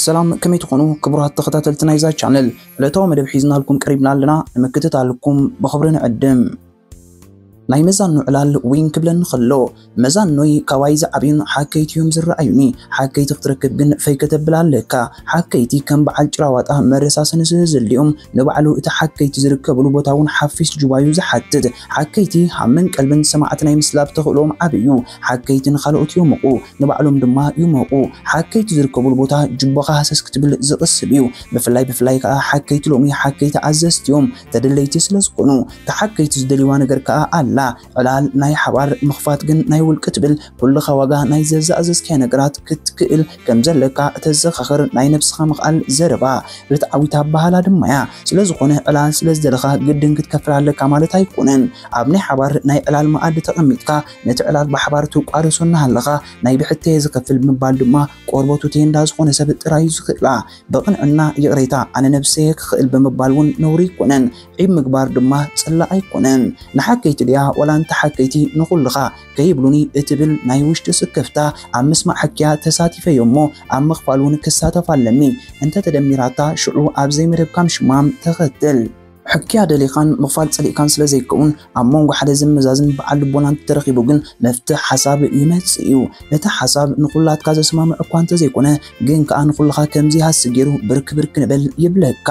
ሰላም፣ ከመይ ትኾኑ ክቡራት ተኸታተልቲ ናይዛ ቻነል? ዕለታዊ መደብ ሒዝናልኩም ቀሪብና ኣለና፣ ንምክትታልኩም ብኽብሪ ንዕድም። ናይ መዛኑ ዕላል ዊን ክብለኒ ከሎ፣ መዛኖይ ካባይ ዝዓብዩን ሓከይቲ እዮም ዝረኣዩኒ። ሓከይቲ ክትረክብ ግን ፈይ ከተብል ኣለካ። ሓከይቲ ከም በዓል ጭራዋጣ መረሳስኒ ስለ ዘድልዮም፣ ንባዕሉ እቲ ሓከይቲ ዝርከብሉ ቦታ እውን ሓፊስ ጁባዩ ዝሓትት። ሓከይቲ ሃምን ቀልብን ሰማዕቲ ናይ ምስላብ ተኽእሎም ዓብዩ። ሓከይቲ ንኻልኦት የሞቑ፣ ንባዕሎም ድማ ይሞቑ። ሓከይቲ ዝርከብሉ ቦታ ጅቦኻ ሃሰስ ክትብል ዝቕስብ እዩ። ብፍላይ ብፍላይ ከዓ ሓከይቲ ሎሚ ሓከይቲ ኣዘዝቲ እዮም፣ ተደለይቲ ስለ ዝኾኑ። ተሓከይቲ ዝደልይዋ ነገር ከዓ ኣላ። ዕላል ናይ ሓባር፣ ምኽፋት ግን ናይ ውልቂ ትብል። ኩልኻ ዋጋ ናይ ዘዛኣዘዝካዮ ነገራት ክትክእል ከም ዘለካ እተዘኻኽር ናይ ነብስኻ ምኽኣል ዘረባ ርትዓዊት ኣበሃህላ ድማ እያ። ስለ ዝኾነ ዕላል ስለ ዝደለኻ ግድን ክትከፍል ኣለካ ማለት ኣይኮነን። ኣብ ናይ ሓባር ናይ ዕላል መኣዲ ተቐሚጥካ ነቲ ዕላል ብሓባር ትቋረሶ እናሃለኻ ናይ ብሕተየ ዝኸፍል ብምባል ድማ ቆርበቱ ቴንዳ ዝኾነ ሰብ ጥራይ እዩ ዝኽእላ። ብቕንዕና ይቕሬታ፣ ኣነ ነብሰየ ክኽእል ብምባል እውን ነውሪ ኣይኮነን። ዒብ ምግባር ድማ ጽላእ ኣይኮነን። ንሓከይቲ ድያ ዋላ ንተሓከይቲ ንኹልኻ ከይብሉኒ እትብል ናይ ውሽጢ ስክፍታ ኣብ ምስማዕ ሕክያ ተሳቲፈዮ እሞ ኣብ ምኽፋል እውን ክሳተፍ ኣለኒ። እንተ ተደሚራታ ሽዑ ኣብ ዘይመደብካ ምሽማም ተኸትል። ሕክያ ደሊኻን ምኽፋል ጸሊእካን ስለ ዘይከውን ኣብ መንጎ ሓደ ዝመዛዝን በዓል ልቦና እንተተረኺቡ ግን መፍትሕ ሓሳብ ይመጽእ እዩ። እቲ ሓሳብ ንኹላትካ ዘስማምዕ እኳ እንተዘይኮነ ግን ከኣ ንኹልኻ ከምዚ ሃሲ ገይሩ ብርክ ብርክ ንበል ይብለካ።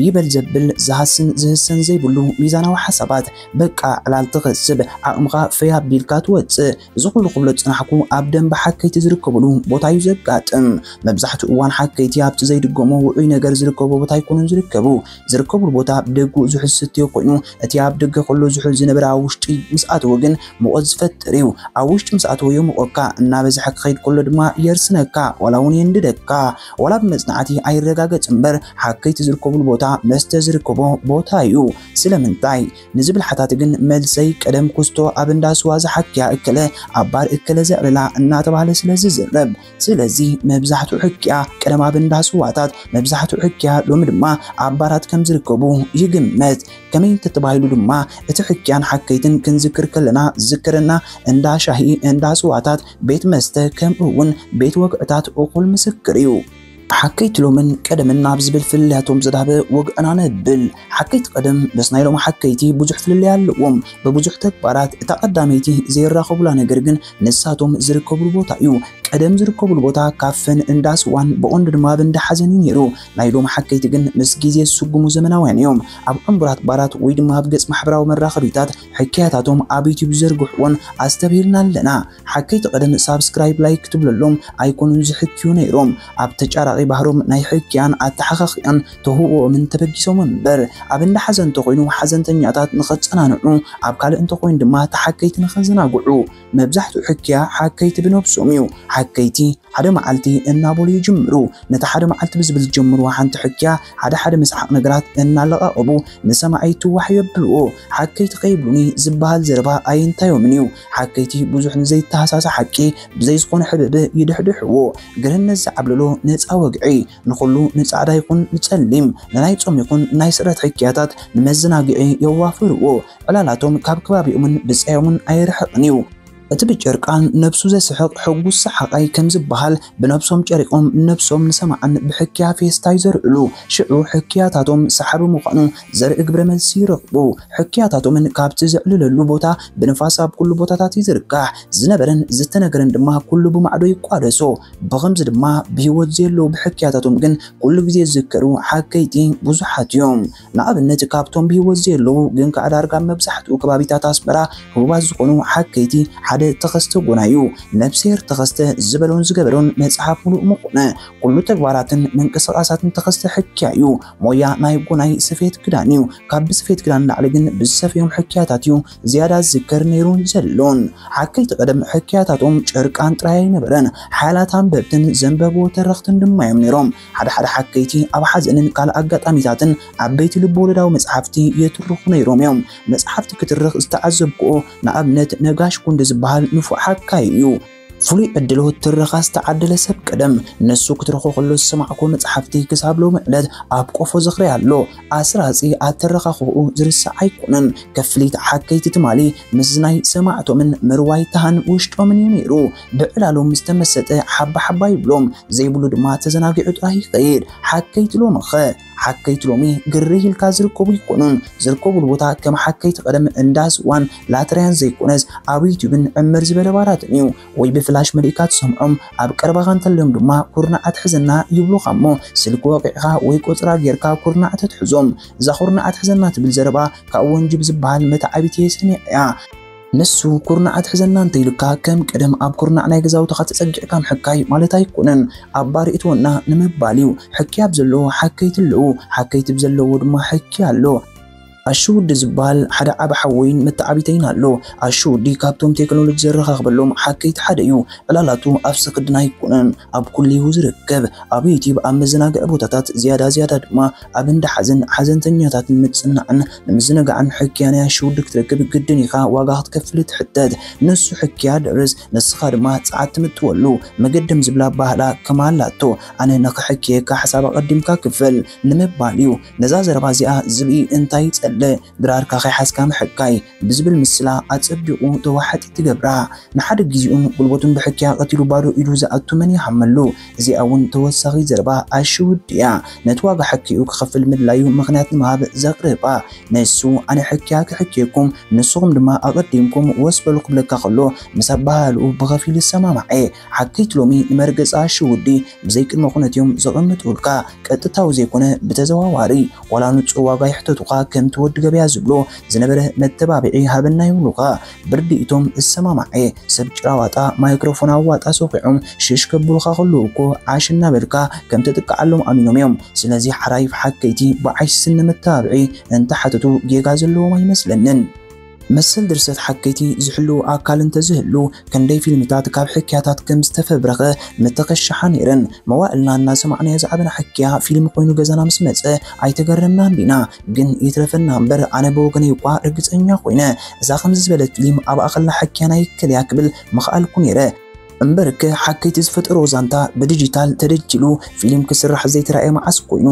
ይበል ዘብል ዝሃስን ዝህሰን ዘይብሉ ሚዛናዊ ሓሳባት። በቃ ዕላል ትኸስብ፣ ዓቕምኻ ፈይ ኣቢልካ ትወጽእ። እዚ ኩሉ ክብሎ ዝጸናሕኩ ኣብ ደንበ ሓከይቲ ዝርከብሉ ቦታ እዩ ዘጋጥም። መብዛሕትኡ እዋን ሓከይቲ ኣብቲ ዘይድገሞ ውዑይ ነገር ዝርከቦ ቦታ ኣይኮኑን ዝርከቡ። ዝርከብሉ ቦታ ብደግኡ ዝሑል ዝስትዮ ኮይኑ እቲ ኣብ ደገ ከሎ ዝሑል ዝነበረ ኣብ ውሽጢ ምስ ኣተወ ግን ሙቐት ዝፈጥር እዩ። ኣብ ውሽጢ ምስ ኣተወ የሙቐካ፣ እናበዝሐ ክኸይድ ከሎ ድማ የርስነካ፣ ዋላ እውን የንድደካ። ዋላ ብመጽናዕቲ ኣይረጋገጽ እምበር ሓከይቲ ዝርከብሉ ቦታ መስተ ዝርከቦ ቦታ እዩ። ስለምንታይ ንዝብል ሓታት ግን መልሰይ ቀደም ኩስቶ ኣብ እንዳ ስዋ ዝሓክያ እከለ ኣብ ባር እከለ ዘዕልላ እናተባህለ ስለ ዝዝረብ። ስለዚ መብዛሕትኡ ሕክያ ቀደም ኣብ እንዳ ስዋታት፣ መብዛሕትኡ ሕክያ ሎሚ ድማ ኣብ ባራት ከም ዝርከቡ ይግመት። ከመይ እንተተባሂሉ ድማ እቲ ሕክያን ሓከይትን ክንዝክር ከለና ዝዝከረና እንዳ ሻሂ፣ እንዳ ስዋታት፣ ቤት መስተ ከምኡ እውን ቤት ወግዕታት እኹል ምስክር እዩ። ሓከይቲ ሎምን ቀደምን ናብ ዝብል ፍልልያቶም ዘድሃበ ወግዕና ነብል። ሓከይቲ ቀደም ምስ ናይ ሎሚ ሓከይቲ ብዙሕ ፍልልይ ኣለዎም። ብብዙሕ ተግባራት እታ ቀዳመይቲ ዘይራኸቡላ ነገር ግን ንሳቶም ዝርከብሉ ቦታ እዩ። ቀደም ዝርከብሉ ቦታ ካፈን እንዳ ስዋን ብቐንዱ ድማ ኣብ እንዳ ሓዘን እዩ ነይሩ። ናይ ሎሚ ሓከይቲ ግን ምስ ግዜ ዝስጉሙ ዘመናውያን እዮም። ኣብ ዕንቡራት ባራት ወይ ድማ ኣብ ገጽ ማሕበራዊ መራኸቢታት ሕክያታቶም ኣብ ዩቲዩብ ዝዘርግሕዎን ኣስተብሂልና ኣለና። ሓከይቲ ቀደም ሳብስክራይብ ላይክ ክትብለሎም ኣይኮኑን ዝሕክዩ ነይሮም። ኣብ ተጫራቒ ባህሮም ናይ ሕክያን ኣተሓኻኽያን ተህውኦምን ተበጊሶም እምበር ኣብ እንዳ ሓዘን እንተኾይኑ ሓዘንተኛታት ንኸጸናንዑ፣ ኣብ ካልእ እንተኾይኑ ድማ ተሓከይቲ ንኸዘናግዑ። መብዛሕትኡ ሕክያ ሓከይቲ ብነብሶም እዩ። ሓከይቲ ሓደ መዓልቲ እናበሉ ይጅምሩ። ነቲ ሓደ መዓልቲ ብዝብል ዝጀምርዋ ሓንቲ ሕክያ ሓደ ሓደ መስሓቕ ነገራት እናለቓቐቡ ንሰማዒ ትዋሕ የብልዎ። ሓከይቲ ከይብሉኒ ዝበሃል ዘረባ ኣየንታዮምን እዩ። ሓከይቲ ብዙሕ ንዘይተሃሳሰ ሓቂ ብዘይ ዝኾነ ሕብእብእ ይድሕድሕዎ። ግርህነት ዝዓብለሎ ነፃ ወግዒ ንኹሉ ንጻዕዳ ይኹን ንጸሊም፣ ንናይ ጾም ይኹን ናይ ስዕረት ሕክያታት ንመዘናግዒ የዋፍርዎ። ዕላላቶም ካብ ከባቢኦምን ብጻዮምን ኣይርሕቕን እዩ። እቲ ብጨርቃን ነብሱ ዘስሕቕ ሕጉስ ሰሓቓይ ከም ዝበሃል ብነብሶም ጨሪቖም ነብሶም ንሰማዕን ብሕክያ ፌስታ ይዘርእሉ። ሽዑ ሕክያታቶም ሰሓቢ ምዃኑ ዘርኢ ግብረ መልሲ ይረኽቡ። ሕክያታቶምን ካብቲ ዘዕልለሉ ቦታ ብንፋስ ኣብ ኩሉ ቦታታት ይዝርጋሕ። ዝነበረን ዝተነገረን ድማ ኩሉ ብማዕዶ ይቋደሶ። ብኸምዚ ድማ ብህይወት ዘየለዉ ብሕክያታቶም ግን ኩሉ ግዜ ዝዝከሩ ሓከይቲ ብዙሓት እዮም። ንኣብነት ካብቶም ብህይወት ዘየለዉ ግን ከኣ ዳርጋ መብዛሕትኡ ከባቢታት ኣስመራ ህቡባት ዝኾኑ ሓከይቲ ሓደ ተኸስተ ጎናይ እዩ። ነብስሄር ተኸስተ ዝበሎን ዝገበሮን መጽሓፍ ምሉእ ምኾነ። ኩሉ ተግባራትን ምንቅስቓሳትን ተኸስተ ሕክያ እዩ። ሞያ ናይ ጎናይ ስፌት ክዳን እዩ። ካብ ብስፌት ክዳን ንላዕሊ ግን ብዝሰፍዮም ሕክያታት እዩ ዝያዳ ዝዝከር ነይሩን ዘሎን። ሓከይቲ ቀደም ሕክያታቶም ጨርቃን ጥራይ ኣይነበረን። ሓያላት ኣንበብትን ዘንበብዎ ተረኽትን ድማ እዮም ነይሮም። ሓደ ሓደ ሓከይቲ ኣብ ሓዘንን ካልእ ኣጋጣሚታትን ዓበይቲ ልብወለዳዊ መጽሓፍቲ የትርኹ ነይሮም እዮም። መጽሓፍቲ ክትርኽ ዝተዓዘብክዎ ንኣብነት ነጋሽ ኩንዲ ዝበሃል ንፉዕ ሓካይ እዩ። ፍሉይ ዕድሎ ትረኻ ዝተዓደለ ሰብ ቀደም። ነሱ ክትረኾ ከሎ ዝሰማዕኮ መጽሓፍቲ ክሳብ ሎሚ ዕለት ኣብ ቆፎ ዝኽሪ ኣሎ። ኣስራጺ ኣተረኻኽብኡ ዝርሳዕ ኣይኮነን። ከፍሊት ሓከይቲ ትማሊ ምስናይ ሰማዕቶምን ምርዋይ ተሃን ውሽጦምን እዩ ነይሩ። ብዕላሎም ዝተመሰጠ ሓባ ሓባ ይብሎም፣ ዘይብሉ ድማ ተዘናጊዑ ጥራይ ይኸይድ። ሓከይቲ ሎምኸ? ሓከይቲ ሎሚ ግርህ ኢልካ ዝርከቡ ይኮኑን። ዝርከቡሉ ቦታ ከም ሓከይቲ ቀደም እንዳ ስዋን ላትርያን ዘይኮነስ ኣብ ዩቲዩብን ዕምር ዝበለ ባራትን እዩ። ወይ ብፍላሽ መሊእካ ትሰምዖም፣ ኣብ ቀረባኻ እንተልዮም ድማ ኩርናዓት ሕዘና ይብሉኻ እሞ ስልኪ ወቂዕኻ ወይ ቆጽራ ጌርካ ኩርናዓት ትሕዞም። እዛ ኩርናዓት ሕዘና ትብል ዘረባ ካብ ወንጂ ብዝበሃል መተዓቢት እየ ሰሚዐያ። ንሱ ኩርናዓት ሕዘና እንተይልካ ከም ቀደም ኣብ ኩርናዕ ናይ ገዛውትኻ ተጸጊዕካ ምሕካይ ማለት ኣይኮነን። ኣብ ባር እትወና ንምባል እዩ። ሕኪ ኣብ ዘለዎ ሓከይቲ ኣለዉ፣ ሓከይቲ ብዘለዎ ድማ ሕኪ ኣሎ። ኣሹ ውዲ ዝበሃል ሓደ ዓቢ ሓወይን መተዓቢተይን ኣሎ። ኣሹ ውዲ ካብቶም ቴክኖሎጂ ዘረኻኽበሎም ሓከይቲ ሓደ እዩ። ዕላላቱ ኣብ ሰክድና ኣይኮነን፣ ኣብ ኩሉ እዩ ዝርከብ። ኣብ ዩቲዩብ ኣብ መዘናግዒ ቦታታት ዝያዳ ዝያዳ ድማ ኣብ እንዳ ሓዘን ሓዘንተኛታትን ምጽናዕን ንምዝንጋዕን ሕክያ ናይ ኣሹ ውዲ ክትረክብ ግድን ኢኻ ዋጋ ክትከፍል ትሕተት። ንሱ ሕክያ ደርስ ንስኻ ድማ ጸዓት ትምጥወሉ። መገደም ዝብላ ባህላ ከማላቶ። ኣነ ንኽሕክየካ ሓሳብ ኣቐዲምካ ክፈል ንምባል እዩ። ነዛ ዘረባ እዚኣ ዝብኢ እንታይ ይጸልእ፣ ድራርካ ከይሓዝካ ምሕካይ ብዝብል ምስላ ኣጸቢቑ ተዋሓጢ ትገብራ። ንሓደ ግዜኡን ጉልበቱን ብሕክያ ቀቲሉ ባዶ ኢዱ ዝኣቱ መን ይሃመሉ። እዚኣ እውን ተወሳኺ ዘረባ ኣሽውድ እያ። ነቲ ዋጋ ሕክይኡ ክኸፍል ምድላዩ ምኽንያት ንምሃብ ዘቕርባ። ንሱ ኣነ ሕክያ ክሕክየኩም ንስኹም ድማ ኣቐዲምኩም ወስ በሉ ክብለካ ከሎ ምስ ኣበሃህልኡ ብኸፊል ይሰማማዕ እየ። ሓከይቲ ሎሚ ንመርገጺ ኣሽውዲ ብዘይ ቅድመ ኩነት እዮም ዘቐምጡልካ። ቀጥታዊ ዘይኮነ ብተዘዋዋሪ ዋላ ንጹር ዋጋ ይሕተቱኻ ከምቲ ወዲ ገበያ ዝብሎ ዝነበረ መተባብዒ ሃበና ይብሉኻ። ብርድኢቶም እሰማማዕ እየ። ሰብ ጭራ ዋጣ ማይክሮፎን ኣብ ዋጣ ሰኺዖም ሽሽ ከብሉኻ ከለዉ እኮ ዓሽ እናበልካ ከም ትጥቅዓሎም ኣሚኖም እዮም። ስለዚ ሓራይፍ ሓከይቲ ብዓሽ ስነ መተባብዒ እንተሓተቱ ጌጋ ዘለዎም ኣይመስለንን። መሰል ድርሰት ሓከይቲ ዝሕልው ኣካል እንተዝህሉ ክንደይ ፊልምታት ካብ ሕክያታት ከም ዝተፈብረኸ ምተኸሻሓ ነይረን። መዋእልና እናሰማዕናዮ ዝዓበና ሕክያ ፊልም ኮይኑ ገዛና ምስ መጸ ኣይተገረምናን ዲና። ግን ይትረፈና እምበር ኣነ ብወገነይ እኳ ርግጸኛ ኮይነ እዛ ከምዚ ዝበለት ፊልም ኣብ ኣኸላ ሕክያ ናይ ክልያ ክብል ምኽኣልኩ ነይረ። እምበርክ ሓከይቲ ዝፈጠርዎ ዛንታ ብዲጂታል ተደጅሉ ፊልም ክስራሕ ዘይተራእየ መዓስ ኮይኑ?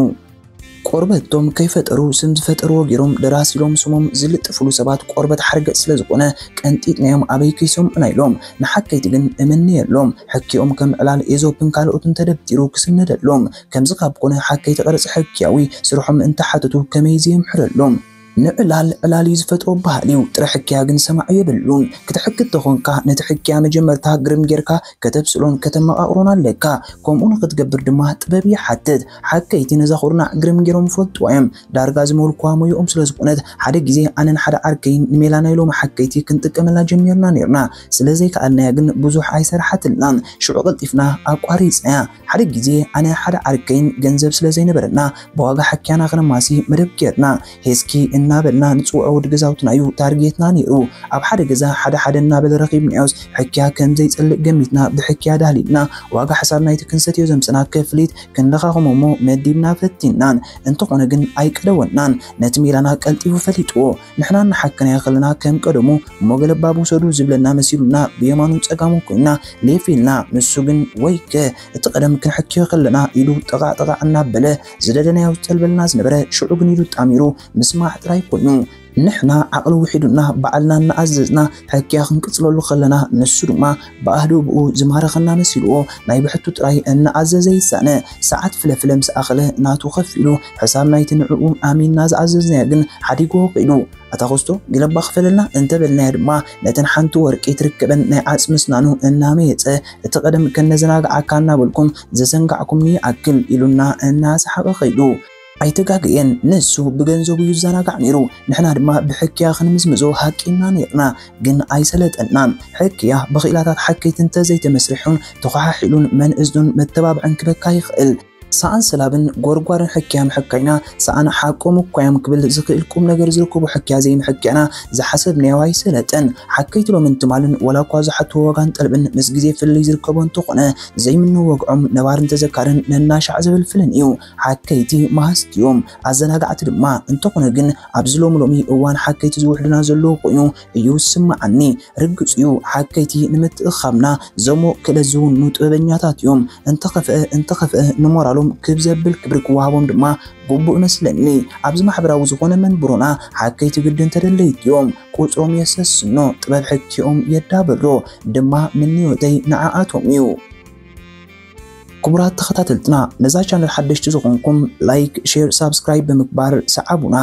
ቆርበቶም ከይፈጠሩ ስም ዝፈጠርዎ ገይሮም ደራሲ ኢሎም ስሞም ዝልጥፍሉ ሰባት ቆርበት ሓርገጽ ስለ ዝኾነ ቀንጢጥናዮም ኣበይ ከይሰምዑና ኢሎም። ንሓከይቲ ግን እምኒ የሎም። ሕኪኦም ከም ዕላል ኤዞፕን ካልኦትን ተደብጢሩ ክስነደሎም። ከምዚ ካብ ኮነ ሓከይቲ ቅርጺ ሕክያዊ ስርሖም እንተሓተቱ ከመይ ዘየምሕረሎም? ንዕላል ዕላል እዩ ዝፈጥሮ በሃሊ እዩ። ጥረ ሕክያ ግን ሰማዒ የብሉን። ክትሕኪ እንተኾንካ ነቲ ሕክያ መጀመርታ ግርም ጌርካ ከተብስሎን ከተመቓቕሮን ኣለካ። ከምኡ ንክትገብር ድማ ጥበብ ይሓትት። ሓከይቲ ነዛ ኩርናዕ ግርም ጌሮም ይፈልጥዋ እዮም። ዳርጋ ዝመልኩዋ ሞይኦም ስለ ዝኾነት ሓደ ግዜ ኣነን ሓደ ዓርከይን ንሜላ ናይ ሎሚ ሓከይቲ ክንጥቀመላ ጀሚርና ኔርና። ስለ ዘይከኣልናያ ግን ብዙሕ ኣይሰርሓትልናን። ሽዑ ቀልጢፍና ኣቋሪጽናያ። ሓደ ግዜ ኣነ ሓደ ዓርከይን ገንዘብ ስለ ዘይነበረና ብዋጋ ሕክያና ክነማሲ መደብ ጌርና። ሄስኪ እናበልና ንጽውዖ ወዲ ገዛውትና እዩ ታርጌትና ነይሩ። ኣብ ሓደ ገዛ ሓደ ሓደ እናበለ ረኺብናዮስ ሕክያ ከም ዘይጸልእ ገሚትና ብሕክያ ዳህሊልና ዋጋ ሕሳብ ናይቲ ክንሰትዮ ዘምጽና ክፍሊት ክንለኻኽሞ እሞ መዲብና ፈቲናን። እንተኾነ ግን ኣይቀደወናን። ነቲ ሜላና ቀልጢፉ ፈሊጥዎ። ንሕና እናሓከናዮ ከለና ከም ቀደሙ እሞ ገለባብ ውሰዱ ዝብለና መሲሉና ብየማኑን ጸጋሙን ኮይና ሌፍ ኢልና። ንሱ ግን ወይከ እቲ ቀደም ክንሕክዮ ከለና ኢሉ ጠቓ ጠቓ እናበለ ዝደለናዮ ዝጠልበልና ዝነበረ ሽዑ ግን ኢዱ ጣሚሩ ምስማዕ ጥራይ ኮይኑ። ንሕና ዓቕሊ ውሒዱና ባዕልና እናኣዘዝና ሕክያ ክንቅጽለሉ ከለና ንሱ ድማ ብኣህድኡ ብኡ ዝማረኸና መሲልዎ ናይ ብሕቱ ጥራይ እናኣዘዘ ይሳነ። ሰዓት ፍለፍለ ምስ ኣኸለ ናቱ ከፊሉ ሕሳብ ናይቲ ንዕኡ ኣሚንና ዝኣዘዝናዮ ግን ሓዲግዎ ከይዱ። ኣታ ኮስቶ ግለባ ክፈለልና እንተበልናዮ ድማ ነተን ሓንቲ ወርቂ ትርከበን ናይ ዓጽሚ ስናኑ እናመየጸ እቲ ቀደም ከነዘናግዓካ እናበልኩም ዘዘንጋዕኩምኒ ይኣክል ኢሉና እናሰሓቐ ከይዱ። ኣይተጋገየን፣ ንሱ ብገንዘቡ እዩ ዝዘናጋዕ ነይሩ፣ ንሕና ድማ ብሕክያ ክንምዝምዞ ሃቂና ነይርና፣ ግን ኣይሰለጠናን። ሕክያ ብኽኢላታት ሓከይቲ እንተዘይተመስሪሑን ተኾሓሒሉን መን እዝኑን መተባብዕን ክበካ ይኽእል። ሰኣን ሰላብን ጎርጓርን ሕክያ ምሕካይና፣ ሰኣን ሓቆም እኳ እዮም ክብል ዝኽእል ቁም ነገር ዝርከቡ ሕክያ ዘይምሕክያና ዝሓሰብናዮ ኣይሰለጠን። ሓከይቲ ሎምን ትማልን ወላ እኳ ዝሓትዎ ዋጋን ጠልብን ምስ ግዜ ፍልልይ ዝርከቦ እንተኾነ፣ ዘይምንወግዖም ነባርን ተዘካርን ነናሻዕ ዘበልፍልን እዩ። ሓከይቲ መሃዝቲ እዮም፣ ኣዘናጋዕቲ ድማ። እንተኾነ ግን ኣብዚ ሎሚ ሎሚ እዋን ሓከይቲ ዝውሕዱና ዘለዉ ኮይኑ እዩ ዝስምዓኒ። ርግጽ እዩ፣ ሓከይቲ ንምትእኻብና ዘሞ ክእለት ዝውኑ ጥበበኛታት እዮም። እንተኸፍአ እንተኸፍአ ንሞራሎም ክብ ዘብል ክብሪ ክወሃቦም ድማ ግቡእ እመስለኒ። ኣብዚ ማሕበራዊ ዝኾነ መንብሮና ሓከይቲ ግድን ተደለይቲ እዮም። ቁጽሮም የሰስኖ፣ ጥበብ ሕክኦም የዳብሮ፣ ድማ ምንዮተይ ንዓኣቶም እዩ። ክቡራት ተኸታተልትና፣ ነዛ ቻነል ሓደሽቲ ዝኾንኩም ላይክ፣ ሼር፣ ሳብስክራይብ ብምግባር ሰዓቡና።